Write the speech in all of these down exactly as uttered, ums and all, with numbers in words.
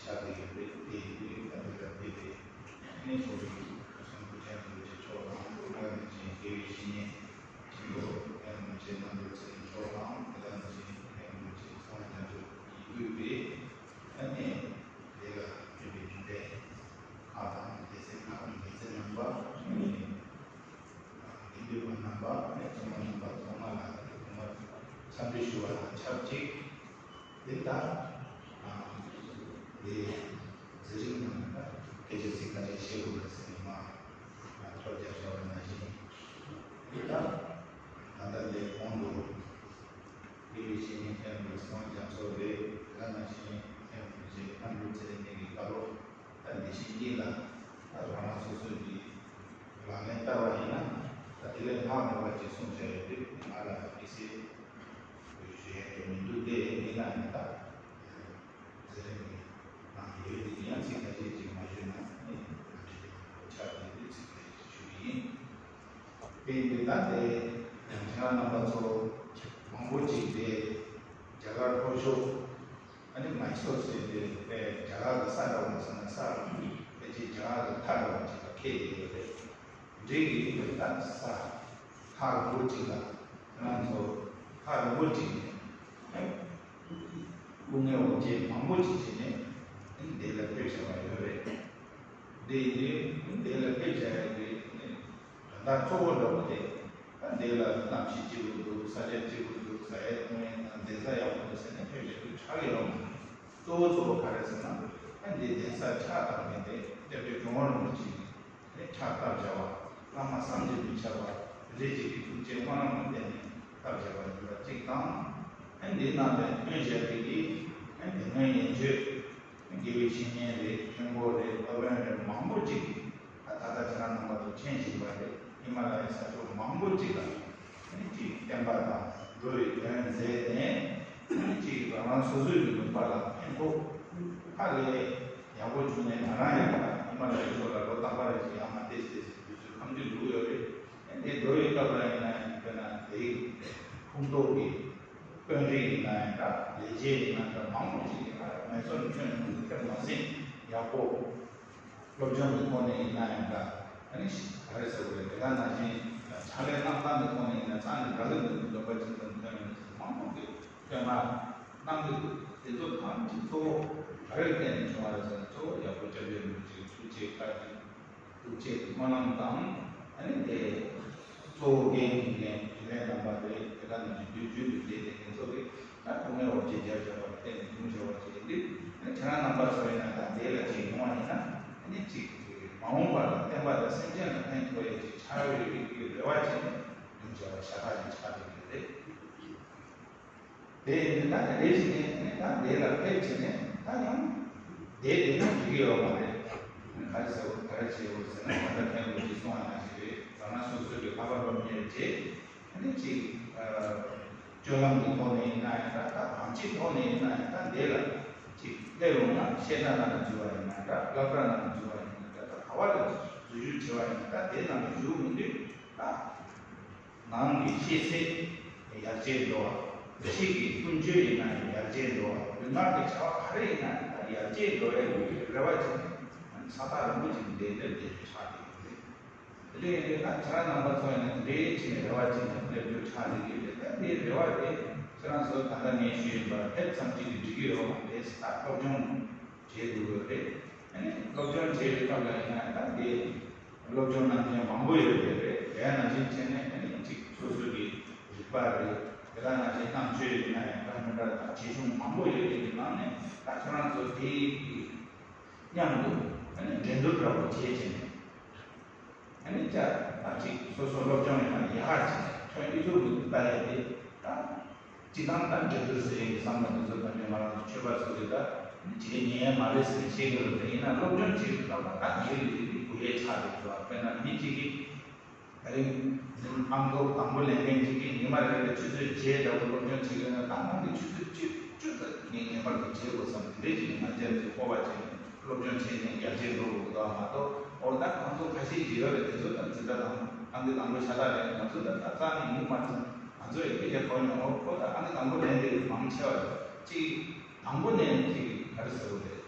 ཆགས་ཀྱི་ཡོད་པས། དེ་ཡིན་དུས་ད་ལྟ་ལ་ཕེབས་པའི་གནས་ཚོགས་ཀྱི་སྐུ་གསུང་ཐུགས་ཆེན་པོ་ཆེ་མཆོག་དང་། དེ་ནང་བཞིན་དགེ་བའི་བཤེས་གཉེན་ཆེན་པོ་ཡང་མི་ཆེན་རྣམ་གྲོལ་ཚེ་རིང་མཆོག་དང་། དེ་ནང་བཞིན་ཡང་མི་ཆེན་ཚངས་དབྱངས་རྒྱ་མཚོ་ཡིན་དུས་པས། ཨ་ནི་དེ་ལ་ཕེབས་པའི་མཆོད་རྟེན་ཁག་དང་། སྡེ་ཚན་ཁག་གི་སྡེ་ཚན་རྣམ་པ། དགེ་འདུན་པ་རྣམ་པ། ཚོགས་མི་རྣམ་པ་ཚང་མ་ལ་ཐོག་མར་འཚམས་འདྲི་ཞུ་བ་དང་ཆབས་ཅིག་དེ་ལྟར་དེ་ཟི་རིང་ནང་སྐད་ཆ་ཚིག་ཁ་ཤས་བཤད་དགོས་པ་ཟེར་ནས་མ་ཐོལ་རྒྱག་བྱ་བ་ནང་བཞིན། དེ་ལྟར་ད་ལྟ་ལས་གོང་དུ་དགེ་བའི་བཤེས་གཉེན་མཁན་པོ་ཚངས་དབྱངས་རྒྱ་མཚོ་རེད། དེ་ནང་བཞིན་མཁན་པོ་རྗེ་རྣམ་གྲོལ་ཚེ་རིང་གཉིས་ཀྱི་བཀའ་སློབ། ད་འདི་བཞིན་གྱིས་ལ། ད་རང་རང་སོ་སོའི་གི་ལག་ལེན་བསྟར་བ་ཡིན་ན། ད་དེ་ལས་ལྷག་མེད་པ་ཅིག་གསུངས་བྱ་ཡོད་དུས། ང་ལ་དམིགས་བསལ་ཞུ་ཡས་དེ་མི་འདུག་སྟེ། ཡིན་ན་ཡང་ད་ཟེར་ནས་ནང་ཡོད་དེ། ཡང་ཚིག་ཁ་ཤས་ཅིག་མ་ཞུས་ན་ནི་ཆགས་ཀྱི་འདུག་ཆགས་ཀྱི་འདུག་ཚིག་ཁ་ཤས་ཅིག་ཞུ་གི་ཡིན། དེ་ཡིན་དུས་ད་དེ་ཡང་ཁྱེད་རང་རྣམ་པ་ཚོ་མང་པོ་ཅིག་དེ་རྒྱ་གར་ལྷོ་ཕྱོགས། ཨ་ནི་མའི་སོར་ཟེར་དེ་དཔེ་རྒྱ་གར་གྱི་ས་འདྲ་བོ་མ་སོང་ན། ས་དཔེ་ཅིག་རྒྱ་གར་གྱི་མཐའ་འདྲ་བོ་ཅིག་ལ་ཁེལ་བསྡད་ཡོད་རེད། འདི་གི་ད་ས་ཐག་རིང་པོ་ཅིག་ལ། ང་ཚོ་ཐག་རིང་པོ་ཅིག་ནས་སྐུ་ངལ་འོ་བརྒྱལ་མང་པོ་ཅིག་བྱས་ནས། ཨ་ནི་འདི་ལ་ཕེབས་བཞག་པ་ཡོད་རེད། འདི་ཡིན་དུས་འདི་ལ་ཕེབས་བཞག་ཡ་དེ་ནི་དོན་དག་གཙོ་བོ་འདྲ་བོ་དེ། ད་འདི་ལ་གནམ་གཤིས་སྐྱིད་པོ་འདུག་ས་ཆ་སྐྱིད་པོ་འདུག་ཟ་ཡས་འཐུང་ཡས་དང་གདན་ས་ཡག་པོ་འདུག་ཟེར་ནས་ཕེབས་བཞག་དུས་ཆགས་ཀྱི་ཡོད་མ་རེད། གཙོ་བོ་གཙོ་བོ་ག་རེ་ཟེར་ན། ཨ་འདི་གདན་ས་ཕྱག་བཏབ་མཁན་དེ་སྐྱབས་རྗེ་ཁྲི་དབང་རིན་པོ་ཆེ་ནས་ཕྱག་བཏབ་བཞག་པ། བླ་མ་བསམ་གྱིས་མི་ཁྱབ་པ་རེ་ཅིག་གི་ཐུགས་རྗེ་སྨོན་ལམ་ལ་བརྟེན་ནས་བཏབ་བཞག་པ་ཡིན་པ་གཅིག་དང་། ཨ་འདི་རྣམ་པའི་སྔོན་བཞག་གི་ཨ་འདི་སྔོན་ཡན་ཆོད་དགེ་བའི་བཤེས་གཉེན་རེད། མཁན་པོ་རེད། སློབ་དཔོན་རེད། མང་པོ་ཅིག་ད་ད་ལྟ་ཁྱེད་རང་རྣམ་པ་ཚོ་མཁྱེན་བཞིན་པ་རེད། ཧི་མ་ལ་ཡའི་ས་ཕྱོགས་མང་པོ་ཅིག་ལ་ཨ་ནི་ཅིག་བསྟན་པ་དང་འགྲོ་བའི་དོན་མཛད་དེ། ཨ་ནི་ཅིག་རང་རང་སོ་སོའི་གི་ལུང་པ་ལ་ཕན་ཐོགས་ཧ་ལས་ཡག་པོ་བྱུང་ནས། ང་རང་ཡང་ད་ཧི་མ་ལ་ཡའི་ཕྱོགས་ལ་ལོ་དང་པ་རེ་ཞིག་ཡར་མར་ཏོག་ཙམ་ཏོག་ཙམ་དུས་ཚོད་ཁམས་ཀྱི་འགྲོ་གི་ཡོད་རེད། ཨ་ནི་འགྲོ་བའི་སྐབས་ལ་ཡིན་ན་ཡང་དཔེར་ན་དེའི་ཕུང་ཐོག་གི་དཔོན་རིགས་ཡིན་ན་ཡང་འདྲ། ལས་བྱེད་ཡིན་ན་འདྲ། མང་པོ་ཞིག་གིས་ཨ་མེ་སོར་ཁྱོན་ནས་ཁྱོན་མ་ཟིན་ཡག་པོ། སློབ་སྦྱོང་གི་ཐོག་ནས་ཡིན་ན་ཡང་འདྲ། ཨ་ནི་ག་རེ་ཟེར་དགོས་རེད། དེ་ག་ནང་བཞིན་ཕྱག་ལས་གནང་སྟངས་ཀྱི་ཐོག་ནས་ཡིན་ན་རྩ་ནས་འདྲ་གི་འདུག་འདོད་པ་ཅིག་དང་ཐོན་ཡོང་ནས་མང་པོ་གིས་བསྟོད་བསྔགས་གནང་གི་འདུག་དེ་ཚོ་ཐམས་ཅད་གཙོ་བོ་ག་རེ་བརྟེན་ནས་བྱུང་བ་རེད་ཟེར་ན། གཙོ་བོ་ཡག་པོ་སྐྱབས་རྗེ་རིན་པོ་ཆེའི་ཐུགས་རྗེ་བཀའ་དྲིན། ཐུགས་རྗེ་སྨོན་ལམ་དང་། ཨ་ནི་དེ་གཙོ་བོ་འགན་འཁྱེར་མཁན་དྲིན་ལན་གནང་བ་རེད། དེ་ག་ནང་བཞིན་དུས་རྒྱུན་དུ་བྱས་ཏེ་ཁྱེད་ཚོ་གིས་ད་སྐུ་ངལ་འོ་བརྒྱལ་རྒྱབ་བཞག་པ་བརྟེན་ནས་བྱུང་བཞག་པ་ཞིག་ཡིན་དུས། ཨ་ནི་ཁྱེད་རང་རྣམ་པ་ཚོ་ཡིན་ན་ད་དེ་ལ་ཅིག་ཡོང་བ་ཡིན་ན། ཨ་ནི་ཅིག་མ་འོངས་པ་ལ་བསྟན་པ་དང་སེམས་ཅན་ལ་ཕན་ཐོགས་ཡས་ཅིག་ཆགས་ཡོད་རིགས་ཀྱི་རེ་བ་བྱས་ནས་ཡོང་བཞག་པ་ཤ་སྟག་ཅིག་ཆགས་བསྡད་ཀྱི་རེད། དེ་ཡིན་ན་ད་དེ་ཞིག་ནས་ནི་ད་དེ་ལ་ཕེབས་བྱས་ནས་ད་ཡང་དེ་དེ་ན་འགྲིག་གི་ཡོད་མ་རེད། ག་རེ་ཟེར་བ་ག་རེ་བྱེད་དགོས་ཟེར་ན། ད་ལྟ་མཁན་པོ་ཅིག་གསུང་བ་ནང་བཞིན་རེད། རང་རང་སོ་སོའི་གི་ལྷག་པ་སློབ་གཉེར་བྱས། ཨ་ནི་ཅིག་སྤྱོད་ལམ་གྱི་ཐོག་ནས་ཡིན་ན་ཡང་འདྲ། ད་གང་ཅིའི་ཐོག་ནས་ཡིན་ན་ཡང་འདྲ། དེ་ལ་ཅིག་སླེབས་ཡོང་ན། བཤད་གྲྭ་ནང་ལ་འཛུལ་བ་ཡིན་ན་འདྲ། སློབ་གྲྭ་ནང་ལ་འཛུལ་བ་ཡིན་ན་འདྲ། ད་ག་བ་ལ་འཛུལ་ཞུགས་བྱེད་པ་ཡིན་ན་འདྲ། དེ་ནང་ལ་ཞུགས་ཡོང་དུས་ད། ནང་གི་ཤེས་ཚད་ཡར་རྒྱས་འགྲོ་བ། ཕྱི་གི་ཀུན་སྤྱོད་ཡིན་ན་ཡང་ཡར་རྒྱས་འགྲོ་བ། ལུས་ངག་གི་བྱ་བ་ག་རེ་ཡིན་ན་ཡང་ཡར་རྒྱས་འགྲོ་ཡ་ཡོད་པའི་རེ་བ་བྱས་ནས་ས་ཐག་རིང་པོ་ཅིག་འདས་སླེབས་བསྡད་པའི་ཆ་དེ་ཡོད་རེད། དེ་འདྲ་ཡིན་དུས་ད་ཁྱེད་རང་རྣམ་པ་ཚོ་ཡིན་ན་དེ་འདྲའི་ཆེད་ནས་རེ་བ་བྱས་ནས་སླེབས་རྒྱུ་ཆགས་བསྡད་ཀྱི་ཡོད་རེད། ད་དེའི་རེ་བ་དེ་ཁྱེད་རང་ཚོ་ད་ལྟ་ངས་ཞུས་ཡིན་པ་ཕེབས་ཙམ་གཅིག་གིས་འགྲིག་གི་ཡོད་མ་རེད། ད་སློབ་སྦྱོང་བྱེད་དགོས་ཀྱི་ཡོད་རེད། ཨ་ནི་སློབ་སྦྱོང་བྱེད་པའི་སྐབས་ལ་ཡིན་ན་ད་དེ། སློབ་སྦྱོང་གནང་མཁན་མང་པོ་ཡོད་པ་རེད། དེ་ནང་བཞིན་བྱས་ནས་ཨ་ནི་གཅིག་སོ་སོ་གི་རིག་པ་རེད། དེ་ག་ནང་བཞིན་རྣམ་དཔྱོད་ཡིན་ན་ཡང་འདྲ་མི་འདྲ་དང་བྱེད་ཆུང་མང་པོ་ཡོད་པའི་ནང་ནས། ད་ཁྱེད་རང་ཚོ་དེའི་མཉམ་དུ་ཨ་ནི་འགྲན་བསྡུར་འདྲ་པོ་བྱེད་བྱས་ནས། ཨ་ནི་ཅག་ད་གཅིག་སོ་སོ་སློབ་སྦྱོང་ཡིན་ན་ཡག་ག་བྱས་ནས་ཐོན་ཨི་ཚོ་མི་འདུག་ལྟ་ཡ་དེ་ད། སྤྱི་བཏང་ད་འགྲན་བསྡུར་ཟེར་ཡག་གི་བསམ་བློ་འདི་ཚོ་ད་ནི་ང་རང་ཚོ་ཆོས་པ་ཚོ་གིས་ད་བྱེད་ཉན་ཡ་མ་རེད་ཟེར་ནས་བཤད་ཀྱི་རེད། ཡིན་ན་སློབ་སྦྱོང་བྱེད་པའི་སྐབས་ལ་ད་དེ་ལས་དེ་གི་གུ་ཡངས་ཆགས་བསྡད་འདུག་དཔེར་ན་མི་གཅིག་གིས་ད་རིང་ཨང་ཀློག་དང་པོ་ལེན་མཁན་གཅིག་གིས་ཉི་མ་རེ་རེར་ཆུ་ཚོད་བརྒྱད་འདྲ་པོ་སློབ་སྦྱོང་བྱེད་ཀྱི་ཡོད་ན། ད་ནང་གི་ཆུ་ཚོད་བཅུ་བཅུ་ཙམ་ངས་ངེས་པར་དུ་བྱེད་དགོས་བསམ། དེ་འདྲས་ཅིག་ང་ཚོས་སྤོབས་པ་བྱས་ནས་སློབ་སྦྱོང་བྱས་ནས་ཡར་རྒྱས་འགྲོ་དགོས་ཀྱི་འདུག་མ་གཏོགས། འོ་ད་ཁོང་ཚོ་ཁ་ཤས་ཅིག་ཡོད་རེད། དེ་ཚོ་ད་འཛིན་གྲྭ་དང་ཨང་ཀི་དང་པོ་ཤ་སྟག་རེད། ང་ཚོ་ད་ད་རྩ་ནས་ཡིན་མ་རེད། ང་ཚོ་ཡི་སྐད་ཆ་གོ་མྱོང་། འོ་ཁོ་ད་ཨང་ཀི་དང་པོ་ལེན་དེ་མང་ཆེ་བ་ཅིག་དང་པོ་ནས་ཅིག་ག་རེ་ཟེར་དགོས་རེད།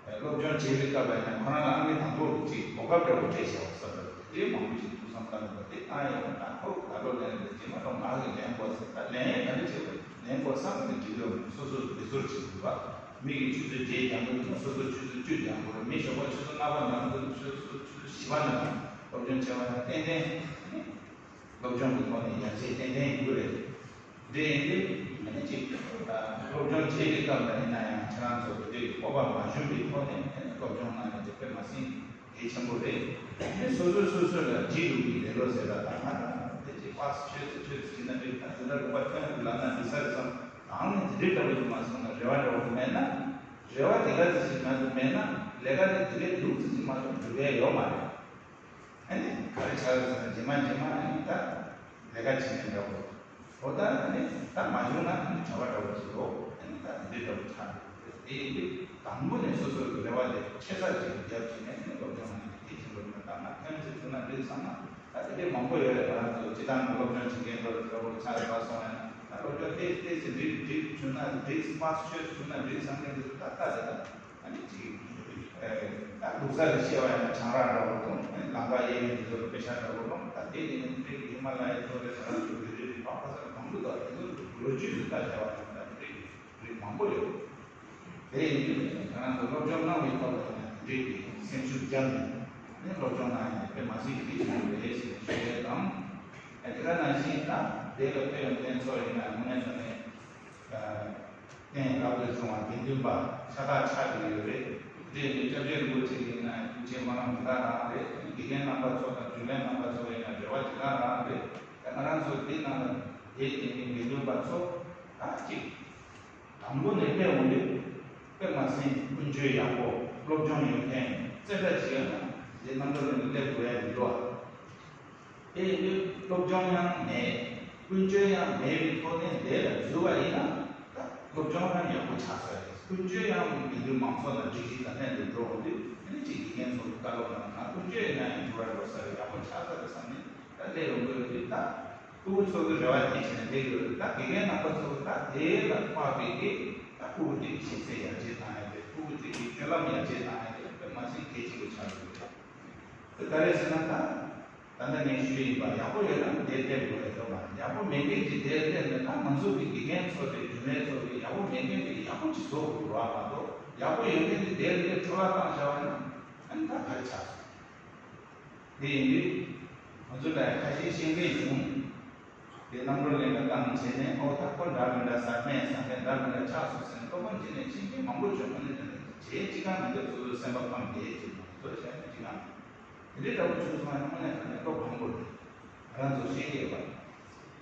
ཨ། སློབ་སྦྱོང་བྱེད་པའི་སྐབས་ལ་ཡང་ཁོ་རང་ལ་ཨ་ནི་དང་པོ་རུ་ཅིག་གོ་སྐབས་འདྲ་བོ་སྤྲད་བཞག་པ་བསམ་པ་དེ་འདྲའི་མང་པོ་ཞིག་ཐུགས་བསམ་བཏང་ནས་དེ་བཏང་ཡོང་བ་དང་ཁོ་ད་ལོ་ལེན་རེད་རྗེས་མ་ལོ་ང་གི་ལེན་དགོས་ཟེར་ད་ལེན་ཡས་ག་འདྲ་བྱེད་དགོས་ལེན་དགོས་བསམ་ནས་འགྲིག་གི་ཡོད་མ་རེད། སོ་སོ་དེ་ཚོར་བྱེད་དགོས་པ་མི་གི་ཆུ་ཚོད་བརྒྱད་རྒྱག་གི་འདུག་སོ་སོ་ཆུ་ཚོད་བཅུ་རྒྱག་དགོས་རེད། མི་ཞོགས་པ་ཆུ་ཚོད་ལྔ་པ་ནང་དུ་ཆུ་ཚོད་བཞི་པ་ནང་སློབ་སྦྱོང་བྱས་པ་ན་ཏན་ཏན་སློབ་སྦྱོང་གི་ཐོག་ནས་ཡར་རྒྱས་ཏན་ཏན་ཡོང་གི་རེད། འདི་ཡིན་དུས་ཨ་ནི་ཅིག་སློབ་སྦྱོང་བྱེད་པའི་སྐབས་ལ་ཡིན་ན་ཡང་ཁྱེད་རང་ཚོ་དེ་འདྲའི་སྤོབས་པ་མ་ཞུམ་པའི་ཐོག་ནས་སློབ་སྦྱོང་གནང་ཡ་དེ་དཔེ་མ་སྲིད་གལ་ཆེན་པོ་རེད། ཨ་ནི་སོ་སོས་སོ་སོ་ལ་ཅི་ལུགས་ཀྱི་ལེ་ལོ་ཟེར་བ་དང་ང་རང་དེ་ཅིག་པགས་ཆོས་ཚོ་ཆོས་ཚོ་བྱེད་ན་འགྲིག་ད་འཛིན་གྲྭ་དྲུག་པ་ཐོན་དུས་ལབ་ན་འགྲིག་ས་རེད་བསམ་ད་ནི་དེ་འདྲའི་འདྲ་པོ་ཞིག་མ་སོང་ན་རེ་བ་འདྲ་པོ་མེད་ན་རེ་བ་དེ་ག་ཚོད་ཞིག་མ་གཏོགས་མེད་ན་ལས་ཀ་དེ་དེ་གའི་ལུགས་ཚོད་ཅིག་མ་གཏོགས་འགྲུབ་ཡ་ཡོད་མ་རེད། ཨ་ནི་ག་རེ་ཆགས་ཡོད་ཟེར་ན་རྗེས་མ་རྗེས་མ་ཨ་ནི་ད་ལས་ཀ་བྱེད་མཁན་འདྲ་བོ། འོ་ད་ཨ་ནི་ད་མ་བྱུང་ན་ཨ་ནི་གྲྭ་པ་འདྲ་བོ་ཞིག་ཡོད་ཨ་ནི་ད་དེ་འདྲ་འདྲ་བོ་ཆགས་འདུག་དེ་ཡིན་དུས་དང་པོ་ནས་སོ་སོ་གི་རེ་བ་དེ་ཆེ་ས་ཅིག་རྒྱབ་བྱས་ནས་ཨ་ནི་སློབ་སྦྱོང་ནང་གི་དེ་བཞིན་པར་མ་བཏང་ན་ཐོན་ཚེ་བྱུང་ན་འགྲིག་བསམ་ན་ད་དེ་འདྲའི་མང་པོ་ཡོད་རེད། ང་རང་ཚོ་སྤྱི་བཏང་གི་སློབ་སྦྱོང་བྱེད་མཁན་འདྲ་བོ་འདྲ་བོ་ཆགས་རེད་པ་སོང་ཡ་ན་ད་སློབ་སྦྱོང་དེ་ཏོག་ཙམ་འགྲིག་འགྲིག་བྱུང་ན་འགྲིག་པགས་ཆོས་བྱུང་ན་འགྲིག་བསམ་མཁན་དེ་ཚོ་ད་ལྟ་རེད་ད། ཨ་ནི་ཅིག་ད་འདུག་ས་ལ་བཤད་པ་ཡིན་ན་ཆང་རག་འདྲ་བོ་དང་ལམ་ཁ་གཡས་གཡོན་དེ་ཚོ་ལ་དཔེ་ཆ་འདྲ་བོ་སློང་ད་དེ་ཡིན་ན་དེ་ཧི་མ་ལ་ཡའི་མཚོ་རེད། ང་རང་ཚོ་རེ་རེ་རེ་བག་ཁ་ས་ལ་གང་འདུག་ད་དེ་ཚོ་ལོ་རྒྱུས་སུ་ལྟ་བྱ་བ་ཡིན་ན་ད་དེ་རིགས་མང་པོ་ཡོད། དེ་ཡིན་དུས་ང་རང་ཚོ་སློབ་སྦྱོང་གནང་བའི་ཐོག་ལ་ཡིན་ན་དེ་འདྲའི་སེམས་ཤུགས་བརྒྱབ་ནས་ནི་སློབ་སྦྱོང་གནང་ཡིན་ན་དཔེ་མ་སྲིད་ཀྱི་གལ་ཆེན་པོ་རེད་ཟེར་ནས་ཞུ་ཡས་དང་། ཨ་དེ་ག་ནང་བཞིན་ད་དེ་ལ་ཕེབས་ཡོང་མཁན་ཚོ་ཡིན་ན་དངོས་གནས་དྲང་གནས། རྟེན་རབ་ཏུ་བྱུང་བ་དགེ་འདུན་པ་ཤ་སྟག་ཆགས་ཀྱི་ཡོད་རེད། དེ་ནི་སྐྱབས་རྗེ་རིན་པོ་ཆེ་གིས་ན་སྐྱབས་རྗེ་སྨོན་ལམ་མི་དག་རང་རེད། དགེ་རྒན་རྣམ་པ་ཚོ་དང་རྒྱུན་ལས་རྣམ་པ་ཚོ་ཡིན་ན་རེ་བ་ཇི་ལྟར་རང་རེད། ད་ང་རང་ཚོ་འདི་ནང་ལ་དེ་དེ་ནི་དགེ་འདུན་པ་ཚོ་ད་གཅིག་དང་པོ་ནས་སླེབས་འོང་དུས་དཔེ་མ་སྲིད་ཀུན་སྤྱོད་ཡག་པོ་སློབ་སྦྱོང་ཡོད་མཁན་རྩེ་གྲ་ཅིག་ཡོད་ན་དེ་རྣམ་གྲོལ་གླིང་དུ་སླེབས་དགོས་ཡ་མི་འདུག་ཨ། དེ་ཡིན་དུས་སློབ་སྦྱོང་ཡང་མེད། ཀུན་སྤྱོད་ཡང་མེད་པའི་ཐོག་ནས་འདས་ལ་འཛུལ་བ་ཡིན་ན་ད་སློབ་སྦྱོང་ཡང་ཡག་པོ་ཆགས་ས་རེད། ཀུན་སྤྱོད་ཡང་མི་འདུས་མང་ཚོགས་ལ་སྒྲིག་གཞི་དང་ལྷན་དུ་འགྲོ་འོང་དུས་ཨ་ནི་ཅིག་དགེ་རྒན་ཚོ་གི་བཀའ་སློབ་ནང་ན་ཀུན་སྤྱོད་ཡང་ཡང་འགྱུར་བ་འགྲོ་ས་རེད། ཡག་པོ་ཆགས་ས་རེད་བསམ་ནས་ད་སླེབས་ཡོང་གི་ཡོད་དུས་ད་ཕྲུ་གུ་ཚོ་གི་རེ་བ་དེ་བྱས་ནས་སླེབས་ཡོད་རེད། ད་དགེ་རྒན་རྣམ་པ་ཚོ་གི་ད་དེ་ལ་དཔག་པའི་གི་ད་ཕྲུ་གུ་དེ་གི་ཤེས་ཚད་ཡར་རྒྱས་བཏང་ཡ་དེ་ཕྲུ་གུ་དེ་གི་སྤྱོད་ལམ་ཡར་རྒྱས་བཏང་ཡ་དེ་དཔེ་མ་སྲིད་གལ་ཆེན་པོ་ཆགས་ཡོད་རེད། དེ་ག་རེ་ཟེར་ན་ད། ད་ལྟ་ངས་ཞུས་ཡིན་པ་ཡག་པོ་ཡོད་ན་དེ་སླེབས་དགོས་ཡ་ཡོད་མ་རེད། ཡག་པོ་མེད་མཁན་གྱི་དེ་སླེབས་ནས་ད་ང་ཚོ་གི་དགེ་རྒན་ཚོ་དེ་རྒྱུན་ལས་ཚོ་གི་ཡག་པོ་མེད་མཁན་དེ་ཡག་པོ་ཅིག་བཟོ་དགོས་རེད་བ་མ་གཏོགས་ཡག་པོ་ཡོད་མཁན་དེ་དེ་སླེབས་འཕྲོ་བརླག་བཏང་བཞག་པ་ཡིན་ན་ཨ་ནི་ད་ག་རེ་ཆགས་སོང་། དེ་ཡིན་དུས་ང་ཚོ་ལ་ཁ་ཤས་ཤེས་མཁན་བྱུང་། དེ་རྣམ་གྲོལ་གླིང་ལ་བཏང་བྱས་ནས་ཨོ་ད་ཁོ་འདྲ་མི་འདྲ་ཟ་མེད་ཟ་མཁན་འདྲ་མི་འདྲ་ཆགས་སོང་ཟེར་ནས་ལྟོ་ཕོན་བྱས་ནས་ཤེས་མཁན་མང་པོ་བྱུང་། ཨ་ནི་དེ་ནས་བྱས་ཅི་གང་མི་འདུག་སོ་སོའི་སེམས་པ་ཕམ་བསྡད་ཅིག་མ་གཏོགས་བྱས་ནས་ཅི་གང་། དེ་འདྲའི་འདྲ་པོ་བྱུང་སོང་ན་དངོས་གནས་དྲང་གནས་བློ་ཕམ་པོ་རེད། ང་རང་ཚོ་ཤེས་ཀྱི་ཡོད་པ།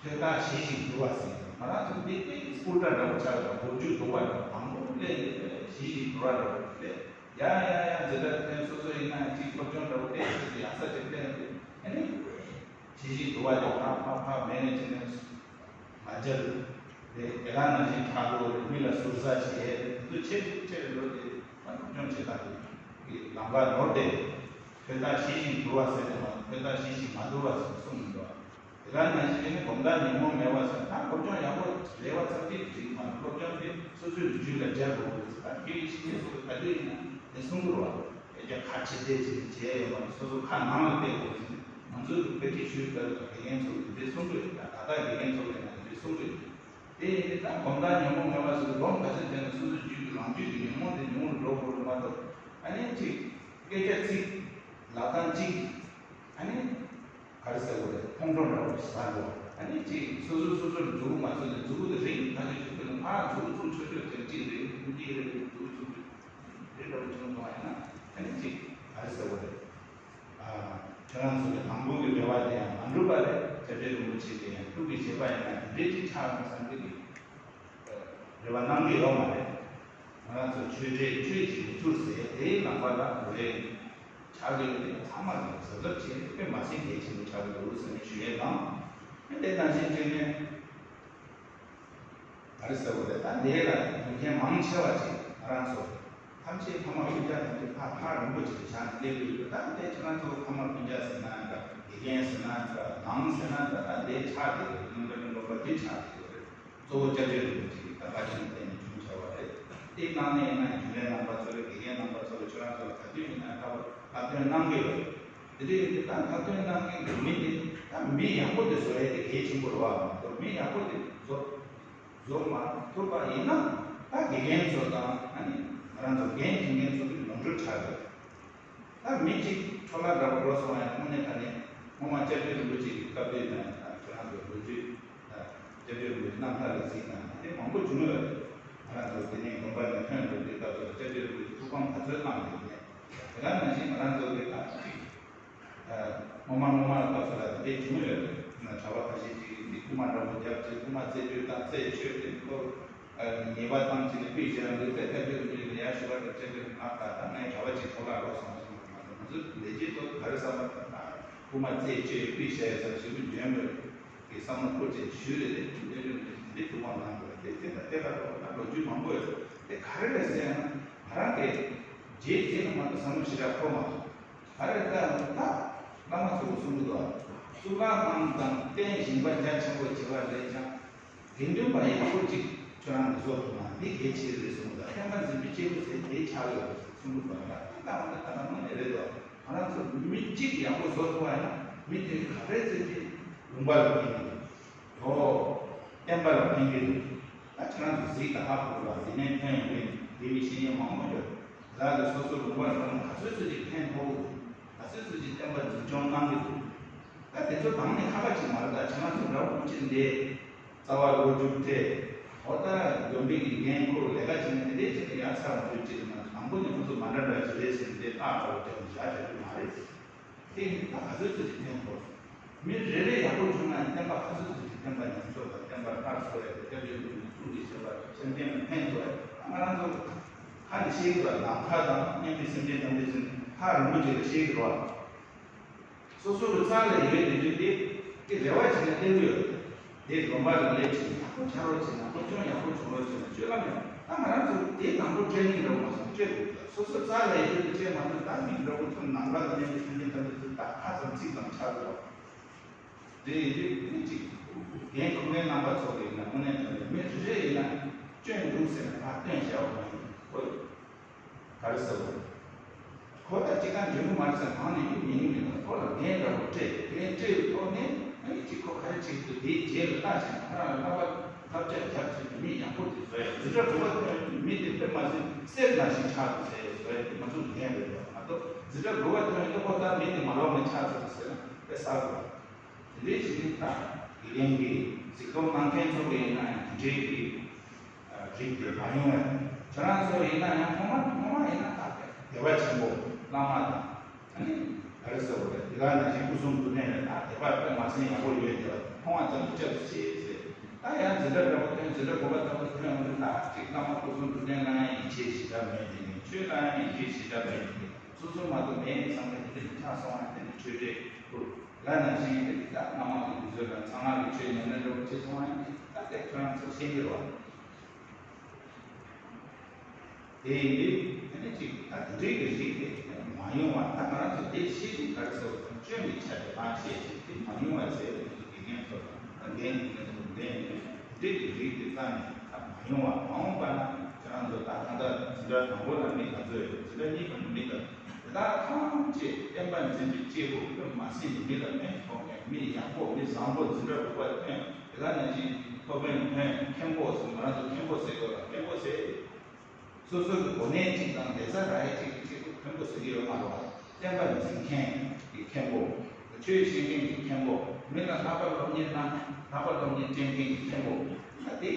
ཐོས་རྟགས་ཞི་ཞིང་དུལ་བ་ཟེར་ང་རང་ཚོ་འདི་དཔེ་སྤུ་ལྟར་འདྲ་པོ་ཆགས་ཡོད་པ། མགོ་མཇུག་སྡུག་པ་འདྲ་པོ་མང་པོ་སླེབས་ཡོད་པས་ཞི་ཞིང་དུལ་བ་འདྲ་པོ་སླེབས་ཡ་ཡ་ཡ་འཛིན་གྲྭ་ཐོན་སོ་སོ་ཡིན་ན་གཅིག་སློབ་སྦྱོང་འདྲ་པོ་སླེབས་ཟེར་ཏེ་ཡག་ས་ཅིག་སླེབས་ཡོད་པས་ཨ་ནི། ཞི་ཞིང་དུལ་བ་དེ་ཕར་ཕར་ཕར་མེད་ནས་བྱས་ནས་མ་སྦྱར། དེ་དེ་ག་ནང་བཞིན་ཁྲག་ལོ་རེ་མི་ལ་ཟུར་ཟ་བྱེད་དེ་ཚོ་ཆེ་རུ་ཆེ་རུ་འགྲོ་དེ་ད་སློབ་སྦྱོང་བྱེད་སྟངས་དེ་གི་ལམ་ཁ་ནོར་ཏེ། ཐོས་རྟགས་ཞི་ཞིང་དུལ་བ་ཟེར་ནས་མ་ཐོས་རྟགས་ཞི་ཞིང་མ་དུལ་བ་ཟེར་གསུངས་མི་འདུག་དེ་ག་ནང་བཞིན་དེ་ནི་གོམ་སྟབས་ཉོན་མོངས་མེད་པ་ཟེར་ད་སློབ་སྦྱོང་ཡག་པོ་རེད་བ་ཚར་ཏེ་འགྲིག་མ་རེད། སློབ་སྦྱོང་དེ་སོ་སོའི་རྒྱུད་ལ་སྦྱར་དགོས་ཟེར་ད་དེ་ཡི་ཤི་ནས་སོ་སོ་ག་དུས་ཡིན་ན་དེ་གསུང་གི་རེད་བ། ཨེ་ཀྱང་ཁ་ཕྱིར་བལྟས་བྱས་ནས་བྱས་ཡོད་མ་རེད། སོ་སོ་ཁ་ནང་ལ་བལྟས་དགོས་ཟེར་ནས་ང་ཚོའི་དཔེ་ཁྲིད་ཞུས་པ་དགེ་རྒན་ཚོ་གིས་འདི་གསུང་གི་ཡོད། ད་ད་ལྟ་དགེ་རྒན་ཚོ་ལ་ཡང་འདི་གསུང་གི་ཡོད། དེ་ཡིན་དུས་ད་གོམ་སྟབས་ཉོན་མོངས་མེད་པ་ཞིག་ལོ་ག་ཚོད་བྱས་ན་སོ་སོའི་རྒྱུད་ཀྱི་རང་རྒྱུད་ཀྱི་ཉོན་མོངས་དེ་ཉུང་རུ་འགྲོ་དགོས་རེད་མ་གཏོགས་ཨ་ནི་གཅིག་སྐད་ཆ་གཅིག་ལབ་སྟངས་གཅིག་ཨ་ནི་ག་རེ་ཟེར་དགོས་རེད། ཁོང་ཁྲོ་འདྲ་བོ་ཞིག་ཟ་འགྲོ། ཨ་ནི་གཅིག་སོ་སོ་སོ་སོར་མཛུ་གུ་མ་བཙུགས་ནས་མཛུ་གུ་དེ་རིང་ཐག་ཆོད་ཅིག་ཁུར་ནས་ཕར་མཛུ་གུ་བཙུགས་ཆོག་ཆོག་དེ་གཅིག་རེད། མཛུ་གུ་གཅིག་རེད། མཛུ་གུ་བཙུགས་ཆོག་དེ་འདྲ་བོ་བྱུང་སོང་བ་ཡིན་ན་ཨ་ནི་གཅིག་ག་རེ་ཟེར་དགོས་རེད། ཨ། ཁྱེད་རང་ཚོ་གི་དང་པོ་གི་རེ་བ་དེ་ཡང་མ་འགྲུབ་པ་རེད། སྐྱབས་རྗེ་རིན་པོ་ཆེ་གིས་ཡང་ཐུགས་ཀྱི་བཞེད་པ་ཡིན་ན་དེ་འདྲའི་ཅིག་ཆགས་ཡོང་བསམ་གྱི་འདུག་རེ་བ་གནང་གི་ཡོད་མ་རེད། ང་རང་ཚོ་ཆོས་འབྲེལ་ཆོས་ཀྱི་མི་ཚུགས་ཟེར་དེའི་ལམ་པ་ལ་འགྲོ་ཡས་ཆགས་ཀྱི་ཡོད་དེ་ཚང་མ་ལ་གཟབ་གཟབ་བྱས་དཔེ་མ་སྲིད་གལ་ཆེན་པོ་ཆགས་ཀྱི་འདུག་ཟེར་ནས་ཞུ་ཡས་དང་། དེ་ནང་བཞིན་བྱས་ནས། ག་རེ་ཟེར་བ་རེད། ད་འདི་ལ་ཡོང་མཁན་མང་ཆེ་བ་ཅིག་ང་རང་ཚོ་ཐམས་ཅད་ཕ་མ་སྤུན་ཀྱག་ཐམས་ཅད་ཕ་ཕ་རིན་པོ་ཆེ་བཞག་ནས་སླེབས་ཡོད་རེད། ད་འདི་ཁྱེད་རང་ཚོ་ཕ་མ་སྤུན་ཀྱག་ཟེར་ན་འདྲ། དགེ་རྒན་ཟེར་ན་འདྲ། ནང་ཟེར་ན་འདྲ། ད་འདི་ཆགས་བསྡད་ཡོད་རེད། སློབ་གྲྭ་གི་སློབ་གྲྭ་འདི་ཆགས་བསྡད་ཡོད་རེད། གཙོ་བོ་སྐྱབས་རྗེ་རིན་པོ་ཆེ་གི་ད་བཀའ་དྲིན་བརྟེན་ནས་བྱུང་བྱ་བ་རེད། དེའི་ནང་ནས་ཡིན་ན་རྒྱུན་ལས་རྣམ་པ་ཚོ་རེད། དགེ་རྒན་རྣམ་པ་ཚོ་རེད། ཁྱོད་ ལྷག་དོན་གནང་གི་ཡོད། དེ་འདྲ་ཡིན་དུས་ད་ལྷག་དོན་གནང་མཁན་གྱི་མི་དེ་ད་མི་ཡག་པོ་དེ་བཟོ་ཡས་དེ་གལ་ཆེན་པོ་རེད་བ། མི་ཡག་པོ་དེ་བཟོ་བཟོ་མ་ཐུབ་པ་ཡིན་ན་ད་དགེ་རྒན་ཚོ་དང་ཨ་ནི་ང་རང་ཚོ་འགན་འཁྱེར་མཁན་ཚོ་གི་ནོར་འཁྲུལ་ཆགས་ཡོད། ད་མི་གཅིག་འཕྲོ་བརླག་འདྲ་བོ་འགྲོ་སོང་ཡང་དངོས་གནས་དྲང་གནས་སྔོན་མ་སྐྱབས་རྗེ་རིན་པོ་ཆེ་གི་སྐབས་དུས་ན་ཁྱེད་རང་ཚོ་ལོ་རྒྱུས་སྐྱབས་རྗེ་རིན་པོ་ཆེ་རྣམ་ཐར་ལ་གཟིགས་ན་དེ་མང་པོ་བྱུང་ཡོད་རེད། ང་རང་ཚོ་དེ་ནས་དགོན་པ་ནས་ཐོན་འགྲོ་དུས་སྐབས་སུ་སྐྱབས་རྗེ་རིན་པོ་ཆེ་ཐུགས་ཕམ་ག་ཚོད་བཏང་འདུག་ནས། དེ་ག་ནང་བཞིན་ང་རང་ཚོ་གི་ད་གཅིག་སྔོན་མ་སྔོན་མ་ལ་སྐབས་སུ་ལ་དེ་འདྲས་བྱུང་ཡོད་རེད། ན་གྲྭ་པ་ཁ་ཤས་ཅིག་འདི་རྐུ་མ་འདྲ་པོ་རྒྱབ་ཅིག་རྐུ་མ་རྩད་གཅོད་དང་རྩད་ཆོད་དེ་ཁོ་ཉེས་པ་བཏང་ཅིག་ནས་ཕུད་བྱས་ཡང་འདི་རྩད་ཐད་ཆོད་དེ་ཡ་ཞུ་བ་དང་རྩད་གཅོད་ནག་ད་ད་ངའི་གྲྭ་པ་ཅིག་ཐོག་ལ་རོགས་སོང་སོང་མ་གཏོགས་ང་ཚོ་ལས་བྱེད་ཚོ་ག་རེ་བསམ་པ་དང་ད་རྐུ་མ་རྩད་གཅོད་ཕུད་བྱས་ཡོད་ས་ཞིག་ཏུ་འཇོན་མོད་ཀྱི་བསམ་བློ་འཁོར་བྱས་ཞུས་རེད་དེ་དེ་འདྲས་འདི་ཐུགས་དབང་གནང་དགོས་དེ་དེ་ད་དེ་ལ་ལོ་རྒྱུས་མང་པོ་ཡོད་དེ་ག་རེ་རེད་ཟེར་ན་ང་རང་གི་རྗེས་དེ་ནི་མ་གཏོགས་བསམ་བློ་ཞེ་དྲག་འཁོར་མ་སོང་། ག་རེ་ལྟར་ད་བླ་མ་ཚོ་གསུང་གི་འདུག་གཙུག་ལག་ཁང་དང་རྟེན་བཞེངས་པ་རྒྱ་ཆེན་པོ་བྱེད་པ་རེད་ཀྱང་དགེ་འདུན་པ་ཡག་པོ་ཅིག་ཁྱོད་རང་གི་བཟོ་ཐུབ་ན་དེ་གལ་ཆེ་རེད་གསུངས་འདུག་བསྟན་པ་འཛིན་པའི་སྐྱེས་བུ་ཟེར་དེ་ཆགས་ཡོད་གསུང་གི་འདུག་ད་ད་ད་དངོས་གནས་རེད་འདུག་ང་རང་ཚོ་མི་གཅིག་ཡག་པོ་བཟོ་ཐུབ་པ་ཡིན་ན་མི་དེ་ག་རེ་ཟེར་གྱི་ལུང་པ་ལ་ཕན་གྱི་འདུག་ཨོ། བསྟན་པ་ལ་ཕན་གྱི་འདུག་ད་ཁྱེད་རང་ཚོ་གཟིགས་དང་ཧ་གོ་ལ་འདི་ནས་ཐོན་ཡོང་མཁན་དེ་མི་ཤེས་མཁན་མང་པོ་ཡོད། ལ་ལ་སོ་སོ་ལུང་པ་ལ་ཁོང་ག་ཚོད་ཚོད་ཅིག་ཕན་ཐོགས་ཀྱི་འདུག་ག་ཚོད་ཚོད་ཅིག་བསྟན་པ་འཛིན་སྐྱོང་གནང་གི་འདུག་ད་དེ་ཚོ་དང་ནི་ཁ་ཁ་ཅིག་མ་རེད། ད་ཁྱེད་རང་ཚོ་འདྲ་པོ་ཅིག་འདི་རྩ་བ་ལོ་རྒྱུས་སྤྲད། འོ་ད་དགོན་པའི་གི་འགན་ཁུར་ལས་ཀ་བྱེད་ན་དེ་འདྲའི་ཅིག་ལ་ཡ་ཚ་བ་འདུག་ཅིག་ན་དང་པོ་ནས་ཁོ་ཚོ་མ་འདྲ་འདྲ་ཅིག་རེད་ཟེར་ནས་དེ་ལྟ་འདྲ་བོ་སྤྲད་ནས་བཞག་བཞག་རྒྱུ་མ་རེད། དེ་ཡིན་ད་ག་ཚོད་ཚོད་ཅིག་ཕན་ཐོགས། མི་རེ་རེ་ཡག་པོ་བྱུང་ན་བསྟན་པ་ག་ཚོད་ཚོད་ཅིག་བསྟན་པ་ཉམས་གསོ་དང་བསྟན་པ་སླར་གསོ་ཡ་དང་སྐྱབས་རྗེ་རིན་པོ་ཆེ་གསུང་གི་བྱེད་པ་སེམས་ཅན་ལ་ཕན་ཐོགས་ཡ། ང་རང་ཚོ་ཁ་ནས་བཤད་ཀྱི་བ་ནམ་མཁའ་དང་མཉམ་པའི་སེམས་ཅན་དམ་པའི་ཚུལ་ལྷ་རིན་པོ་ཆེ་ལ་བཤད་ཀྱི་རེད་བ། སོ་སོ་གི་རྩ་ལ་ཡོད་དེ་དུས་དེ་དེ་རེ་བ་བྱས་ནས་བསྡད་ཀྱི་ཡོད། དེ་དགོན་པ་ལ་སླེབས་བྱས་ཡག་པོ་ཆགས་རོགས་བྱས་ན་སློབ་སྦྱོང་ཡག་པོ་བྱུང་རོགས་བྱས་ན་སྤྱོད་ལམ་ཡང་ད་ང་རང་ཚོ་དེ་དང་པོ་བཀྲལ་ནི་འདྲ་བོ་མ་སོང་སྤྲད་དགོས་ཀྱི། སོ་སོ་རྩ་ལ་ཡོད་དེ་བཀྲལ་མ་ཐུབ་ད་མི་འདྲ་བོ་ཚོ་ནང་པ་དང་མཉམ་དུ་མཐུན་རྐྱེན་དམ་པའི་ཚུལ་ད་ཁ་ཙམ་ཚིག་ཙམ་ཆགས་འགྲོ། དེ་ཡིན་དུས་མི་གཅིག་འགན་ཁུར་མཁན་རྣམ་པ་ཚོ་གི་ཡིན་ན་དངོས་གནས་དྲང་གནས་མི་རེ་རེ་ཡིན་ན་སྐྱོན་འདུག་ཟེར་ན་ཕར་སྟོན་བྱ་བ་མ་ཡིན་ཁོ། ག་རེ་ཟེར་བ། ཁོ་ད་ཅི་གང་འཇོན་གི་མ་རེད་ཟེར་ནང་ནས་ཡུལ་ཉན་གི་མེད་ན་ཁོ་ལ་འགན་འདྲ་བོ་སྤྲད་འགན་སྤྲད་ཡོད་ཐོག་ནས་ཨ་ནི་ཅིག་ཁོ་ག་རེ་བྱེད་ཀྱི་འདུག་དེའི་རྗེས་ལ་ལྟ་བྱས་ན་ཁོ་རང་ལ་བསླབ་པ་བསླབ་བྱ་རྒྱབ་ཚུལ་གྱི་མི་ཡག་པོ་དེ་བཟོ་ཡ་འཛིན་གྲྭ་དགུ་པ་ཐོན་ཡོང་དུས་མི་དེ་དཔེ་མ་སྲིད་གསེར་ནང་བཞིན་ཆགས་འདུག་ཟེར་བཟོ་ཡ་དེ་ང་ཚོ་འགན་རེད་བ་མ་གཏོགས་འཛིན་གྲྭ་དགུ་པ་ཐོན་ཡོང་དུས་ཁོ་ད་མི་དེ་མ་ལོག་ནས་ཆགས་ཚར་འདུག་ཟེར་ན་དཔེ་གསར་དགོས། དེ་འདྲའི་ཞིག་ནི་ད་དགེ་རྒན་གྱི་གཟིགས་སྐྱོང་གནང་མཁན་ཚོ་གི་ཡིན་ན་ཡང་དེ་འདྲའི་གི་རིགས་དེ་མ་ཡོང་བས། ཁྱེད་རང་ཚོ་ཡིན་ན་ཡང་ཐོག་མ་ཐོག་མ་ཡིན་ན་ད་དད་པ་ཆེན་པོ་བླ་མ་དང་ཨ་ནི་ག་རེ་ཟེར་བ་རེད། དེ་ག་ནང་བཞིན་སྐུ་གསུང་ཐུགས་རྟེན་རེད། ད་དད་པ་དཔེ་མ་ཚད་ཡག་པོ་ཡོད་དེ་མཐོང་བ་ཙམ་གྱིས་སྐྱབས་སུ་མཆི་ཟེར། ད་ཡང་འཛིན་གྲྭ་འདྲ་པོ་ཐོན་འཛིན་གྲྭ་དགུ་པ་ལྟ་བུ་ཐོན་ཡོང་དུས་ད་ཅིག་བླ་མ་སྐུ་གསུང་ཐུགས་རྟེན་ལ་ཡང་ཡིད་ཆེས་ཞེ་དྲག་མེད་དེ་ནི་ཆོས་ལ་ཡང་ཡིད་ཆེས་ཞེ་དྲག་མེད་དེ་ནི་སོ་སོ་མ་གཏོགས་མེད་བསམ་པའི་དེ་འདྲ་ཆགས་སོང་བ་དེ་ནི་ཆོས་འབྲེལ་ཕུར། ལ་ནང་བཞིན་དེ་ད་སྔ་མ་གི་དུས་ཚོད་ལ་གསང་སྔགས་ཀྱི་ཆོས་ཉམས་ལེན་འགྲོ་བྱེད་སོང་བ་ཡིན་ད་དེ་ཁྱོད་རང་ཚོ་ཤེས་ཀྱི་རེད་བ། དེ་ཡིན་དུས་དེ་ནི་གཅིག་ད་དེ་འདྲའི་གི་རིགས་དེ་མ་ཡོང་བ་ད་ང་རང་ཚོ་དེ་ཤེས་ཀྱི་ག་རེ་ཟེར་བ་དང་སྐྱོན་གྱི་ཆ་དེ་མ་ཤེས་ཤིང་དེ་མ་ཡོང་བ་ཟེར་བའི་དེ་དགེ་རྒན་ཚོ་དང་ད་འགན་འདི་ངེད་ཚོ་འགན་འདི་དེ་འདྲའི་གི་རིགས་དེ་རྩ་ནས་ད་མ་ཡོང་བ་མ་འོངས་པ་ན་ཁྱེད་རང་ཚོ་ད་ད་ལྟ་འཛིན་གྲྭ་དང་པོ་ལ་མི་ག་ཚོད་ཡོད་འཛིན་གྲྭ་གཉིས་པ་ནས་མི་ག་དེ་དག་ཐམས་ཅད་བསྟན་པ་འཛིན་པའི་སྐྱེས་བུ་དཔེ་མ་སྲིད་ནས་མི་ལ་ཕན་ཐོགས་མཁན་མི་ཡག་པོ་མི་བཟང་པོ་འཛིན་གྲྭ་དགུ་པ་ཐོན་དེ་ག་ནང་བཞིན་སློབ་དཔོན་ཐོན་མཁན་པོ་ཟེར་ང་རང་ཚོ་མཁན་པོ་ཟེར་དགོས་ལ་མཁན་པོ་ཟེར། སོ་སོ་གི་གོ་གནས་གཅིག་དང་ལས་ས་ར་ཡ་གཅིག་གི་གཅིག་པུ་མཁན་པོ་ཟེར་གྱི་ཡོད་མ་རེད་བ། བསྟན་པ་འཛིན་མཁན་གྱི་མཁན་པོ། ཆོས་བཤད་མཁན་གྱི་མཁན་པོ། མི་ལ་ལྷག་པར་སློབ་གཉེར་གནང་ལྷག་པར་སློབ་གཉེར་སྤྲད་མཁན་གྱི་མཁན་པོ། ད་དེ་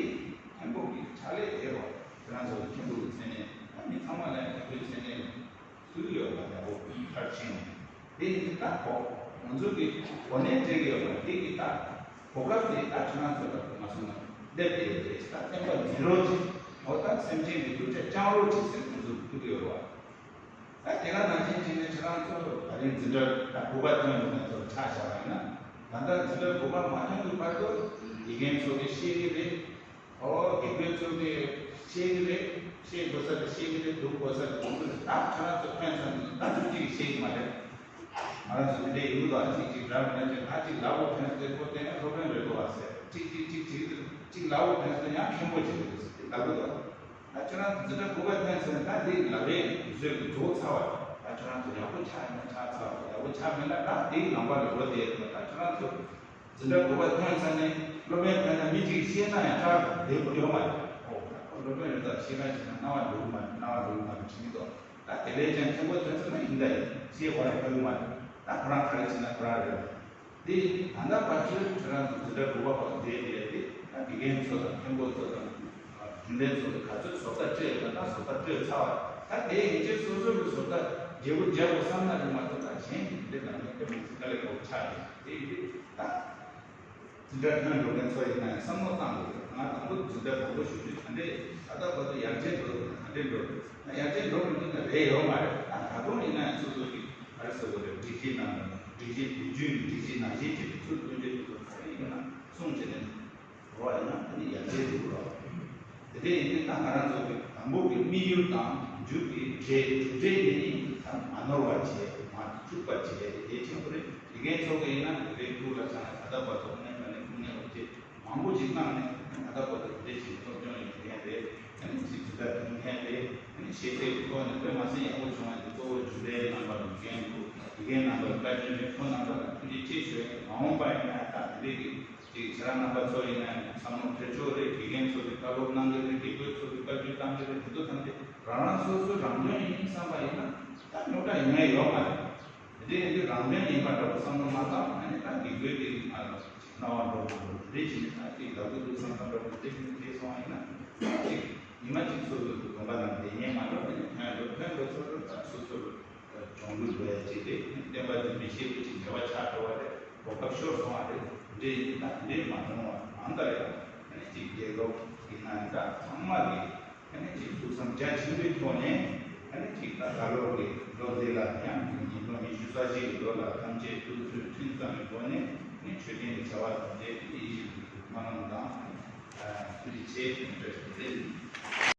མཁན་པོ་གི་ཕྱག་ལས་དེ་རོ་ཁྱེད་རང་ཚོ་གི་མཁན་པོ་གི་མཚན་གནས་ད་མི་ཚང་མ་ལ་མཁན་པོའི་མཚན་གནས་ཚུལ་ཡོད་པ་ཡག་པོ་མཐར་ཕྱིན་ནས་དེ་ཡིན་དུས་ད་གོ་ང་ཚོ་གི་གོ་གནས་སྤྲད་ཀྱི་ཡོད་པ་དེ་གི་ད་གོ་སྐབས་དེ་ད་ཁྱེད་རང་ཚོ་ལ་མ་སོང་ན་སླེབས་ཀྱི་ཡོད་རེད། ད་བསྟན་པ་འཛིན་རོགས་གྱིས་འོ་ད་སེམས་ཅན་གྱི་གདུལ་བྱ་སྐྱོང་རོགས་གྱིས་ཟེར་ང་ཚོ་གི་ཐུག་གི་ཡོད་རེད་བ། ད་དེ་ག་ནང་བཞིན་བྱས་ནས་ཁྱེད་རང་ཚོ་ད་རིང་འཛིན་གྲྭ་ད་དགུ་པ་ཐོན་ཡོང་མཁན་ཚོ་ཆ་བཞག་པ་ཡིན་ན་ད་ལྟ་འཛིན་གྲྭ་དགུ་པ་མ་ཐོན་གྱི་བར་དུ་དགེ་རྒན་ཚོ་གིས་ཤེས་ཀྱི་རེད། ཨོ་དགེ་སྐོས་ཚོ་གིས་ཤེས་ཀྱི་རེད། ཤེས་དགོས་ས་དེ་ཤེས་ཀྱི་རེད། སྒྲུབ་དགོས་ས་དེ་སྒྲུབ་ཀྱི་རེད། ད་ཁྱེད་རང་ཚོ་ཕན་ཚུན་ད་ཚོད་གཅིག་གིས་ཤེས་ཀྱི་མ་རེད། ང་རང་ཚོ་དེ་འདྲའི་ཡུལ་དང་གཅིག་གཅིག་འདྲ་མི་འདྲ་ཅིག་ད་གཅིག་ལབ་དགོས་ཕན་ཚུན་ཁོ་དེ་ཡང་སློབ་དཔོན་རེད་འདུག་བ་ཟེར་གཅིག་གཅིག་གཅིག་གཅིག་གཅིག་ལབ་དགོས་ཕན་ཚུན་ཡང་མཁན་པོ་ཅིག་རེད་འདུག་ཟེར་ལབ་གི་འདུག་ད་ཁྱེད་རང་ཚོ་འཛིན་གྲྭ་དགུ་པ་ཕན་ཚུན་ད་དེ་ལབ་རེས་བཟོས་ཀྱི་རྫོགས་ཚར་བ་རེད། ད་ཁྱེད་རང་ ཡག་པོ་ཆགས་ཡིན་ན་ཆགས་ཚར་བ། ཡག་པོ་ཆགས་མེད་ན་ད་དེའི་ལམ་བར་ལ་འགྲོ་བསྡད་ཡོད་པ། ད་ཁྱེད་རང་ཚོ་འཛིན་གྲྭ་དགུ་པ་ཐོན་ཚར་ནས་སློབ་ཡོན་ཕུལ་ན་མི་གཅིག་ཤེས་ན་ཡང་ཁྲག་བདེ་པོ་ཡོད་མ་རེད། ཨོ་ད་ཁོ་སློབ་ཡོན་རེད། ད་ཤེས་ན་ཤེས་ན་སྣང་བ་འགྲོ་གི་མ་རེད། སྣང་བ་འགྲོ་གི་མ་རེད་དྲན་གྱི་འདུག་ད་དེ་ལས་ཀྱང་མཐོན་པོ་ཐོན་ཚར་ན་ཡིན་ད་ཡིན། ཤེས་ཁོ་རང་ཁ་གི་མ་རེད། ད་ཁོ་རང་ག་རེ་བྱེད་ན་ཁོ་རང་རེད། དེ་ད་ལྟ་བར་དུ་ཁྱེད་རང་ཚོ་འཛིན་གྲྭ་དགུ་པ་བར་དེ་དེ་དེ་ད་དགེ་རྒན་ཚོ་དང་མཁན་པོ་ཚོ་དང་རྒྱུན་ལས་ཚོ་ག་ཚོད་བཟོ་ལྟ་སྤྲད་ཡོད་ན་ད་བཟོ་ལྟ་སྤྲད་ཚར་བ། ད་དེ་ཡིན་ཚེ་སོ་སོ་གི་བཟོ་ལྟ་བརྗེ་པོ་རྒྱག་དགོས་བསམ་ན་རེད་མ་གཏོགས། ད་གཞན་གྱི་འདི་ལ་ངས་དེ་མི་ཚེ་དཀའ་ལས་ཁག་པོ་ཆགས་ཡོད། དེ་ཡིན་དུས་ད། འཛིན་གྲྭ་ཐོན་འགྲོ་མཁན་ཚོ་ཡིན་ན་ཡང་བསམ་བློ་བཏང་དགོས་རེད། ང་དང་པོ་འཛིན་གྲྭ་དང་པོ་ཞུགས་དུས་ག་འདྲས་ད་ལྟ་བར་དུ་ཡར་རྒྱས་འགྲོ་འདུག་ག་འདྲས་འགྲོ་འདུག་ན་ཡར་རྒྱས་འགྲོ་མི་འདུག་ན་རེད་ཡོད་མ་རེད། ད་ད་དུང་ཡིན་ན་ཡང་སོ་སོ་གི་ག་རེ་ཟེར་དགོས་རེད། སྒྲིག་གཞི་ནང་སྒྲིག་གཞི་དུས་རྒྱུན་གྱི་སྒྲིག་གཞི་ནང་བཞིན་ཅིག་ཚུར་བསྐྱོན་རྒྱུ་དེ་ཚོ་ག་རེ་ཡིན་ན་གསུངས་བྱས་ནས་འགྲོ་བ་ཡིན་ན་དེ་ནི་ཡར་རྒྱས་འགྲོ་གི་རེད། དེ་འདྲས་ཡིན་དུས་ད་ང་རང་ཚོ་གི་དང་པོ་གི་དམིགས་ཡུལ་དང་མཇུག་གི་གྲས་གྲུབ་འབྲས་དེ་ནི་ད་མ་ནོར་བ་བྱས། མ་བཅུག་པ་བྱས། དེ་གལ་ཆེན་པོ་རེད། དགེ་རྒན་ཚོ་གི་ཡིན་ན་དེ་འདྲའི་ཐུགས་ལ་བཞག་ནས་ད་ལྟ་བར་དུ་དངོས་གནས་དྲང་གནས་དངོས་གནས་འོ་དེ་མང་པོ་ཞིག་བཏང་ནས་ད་ལྟ་བར་དུ་དེ་འདྲའི་ཞིག་སློབ་སྦྱོང་ཡོད་མཁན་རེད། ཨ་ནི་ཅིག་ཇི་ལྟར་མཐུན་མཁན་རེད། ཨ་ནི་ཤེས་ཚད་ཀྱི་ཐོག་ནས་དཔེ་མ་སྲིད་ཡག་པོ་བྱུང་བ་དེ་གཙོ་བོ་རྒྱུན་ལས་རྣམ་པ་དང་རྒན་ཁོ་དགེ་རྒན་རྣམ་པར་བཀའ་དྲིན་རེད། ཁོ་རྣམ་པ་ལ་ཐུགས་རྗེ་ཆེ་ཞུ་ཡ། མ་འོངས་པ་ཡིན་ན་ད་དེ་འདྲའི་གི་ཅིག་ཁྱེད་རང་རྣམ་པ་ཚོ་ཡིན་ན་བསམ་བློ་འཕེར་ཆོག་རེད། དགེ་རྒན་ཚོ་གི་བཀའ་སློབ་གནང་གི་རེད། དགེ་སྐོས་ཚོ་གི་བཀའ་བཀྱོན་གཏང་གི་རེད། དེ་ཚོ་ཐམས་ཅད་རང་རང་སོ་སོའི་རང་དོན་ཡིན་བསམ་པ་ཡིན་ན་ད་རྙོག་དྲ་ཡོང་ཡ་ཡོད་མ་རེད། དེ་འདྲའི་ཡིན་དུས་རང་དོན་ཡིན་པ་འདྲ་བོ་བསམ་བློ་མ་བཏང་ན་ནི་ད་དགེ་སྐོས་དེ་ང་ལ་སྣང་བ་འགྲོ་མ་འགྲོ་དེ་འདྲའི་བྱས་ནས་ད་ཅིག་ལབ་དགོས་འདུག་བསམ་བསམ་འདྲ་བོ་དེ་འདྲའི་བྱས་ནས་བྱས་སོང་བ་ཡིན་ན་ཅིག་ཉི་མ་གཅིག་སོ་སོ་གི་དགོན་པ་ནང་བསྡད་ཉན་མ་འགྲོ། དེ་ནས་ཐོན་འགྲོ་ཐོན་འགྲོ་ཚོ་འགྲོ་ད་སོ་སོ་གི་གྱོང་གུད་འགྲོ་ཡ་ཅིག་རེད། བསྟན་པ་འདི་མི་ཤེས་པོ་ཅིག་འབྲེལ་བ་ཆགས་འགྲོ་བ་རེད། གོ་སྐབས་ཤོར་སོང་བ་རེད། དེ་འདྲའི་ཡིན་ད་དེ་འདྲའི་མ་མཐོང་བ་གང་ལྟར་ཡང་ཨ་ནི་ཅིག་རྒྱལ་ཁབ་ཀྱི་ནང་ད་ཚང་མ་གི་ཨ་ནི་ཅིག་ཐུགས་བསམ་རྒྱ་ཆེན་པོའི་ཐོག་ནས་ཨ་ནི་ཅིག་ད་ད་ལོ་གི་ལོ་འདི་ལ་ཡང་ཉིས་སྟོང་ཉི་ཤུ་རྩ་བཞི་གི་ལོ་ལ་ཐམས་ཅད་ཐུགས་ཚུར་མཐུན་གསུམ་གྱི་སྒོ་ནས་ཨ་ནི་ཆོས་ལྡན་གྱི་བྱ་བ་དང་འབྲེལ་ཏེ་ཡིད་བཞིན་དུ་སྨོན་ལམ་དང་ཐུགས་རྗེ་ཆེ་ཞུ་རྒྱུ་རེད།